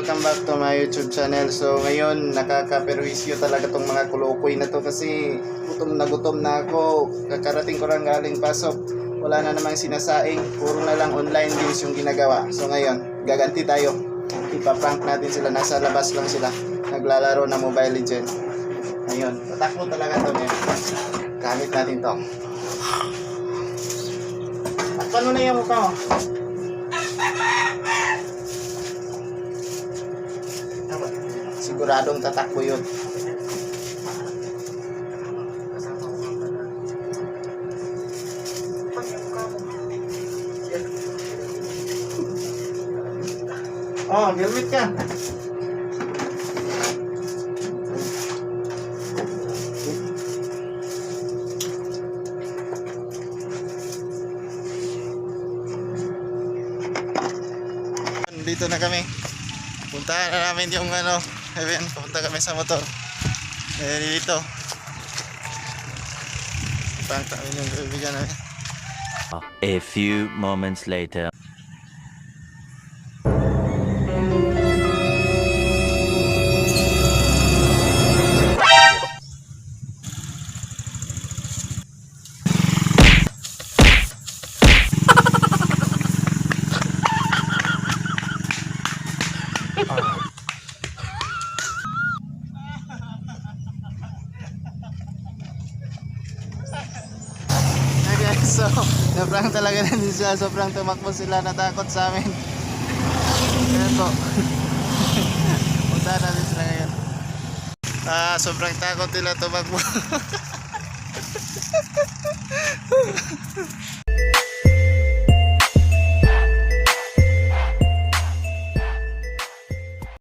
welcome back to my YouTube channel. So ngayon nakakaperwisyo talaga tong mga kulukoy na to kasi gutom na ako. Kakarating ko lang galing pasok, wala na namang sinasaing, puro na lang online games yung ginagawa. So ngayon gaganti tayo, ipaprank natin sila. Nasa labas lang sila, naglalaro na Mobile Legends. Ngayon tatakbo talaga to ngayon. Gamit natin to. At paano na yung mukha mo? Siguradong tatakbo yun. Oh, helmet ka. Dito na kami. Puntahan na namin yung Ayan, pupunta kami sa motor. Dito. Prank namin yung kaibigan namin. A few moments later. So, na-prank talaga natin sila. Sobrang tumakbo sila, natakot sa amin. Ayan po. Punta natin sila ngayon. Sobrang takot nila tumakbo.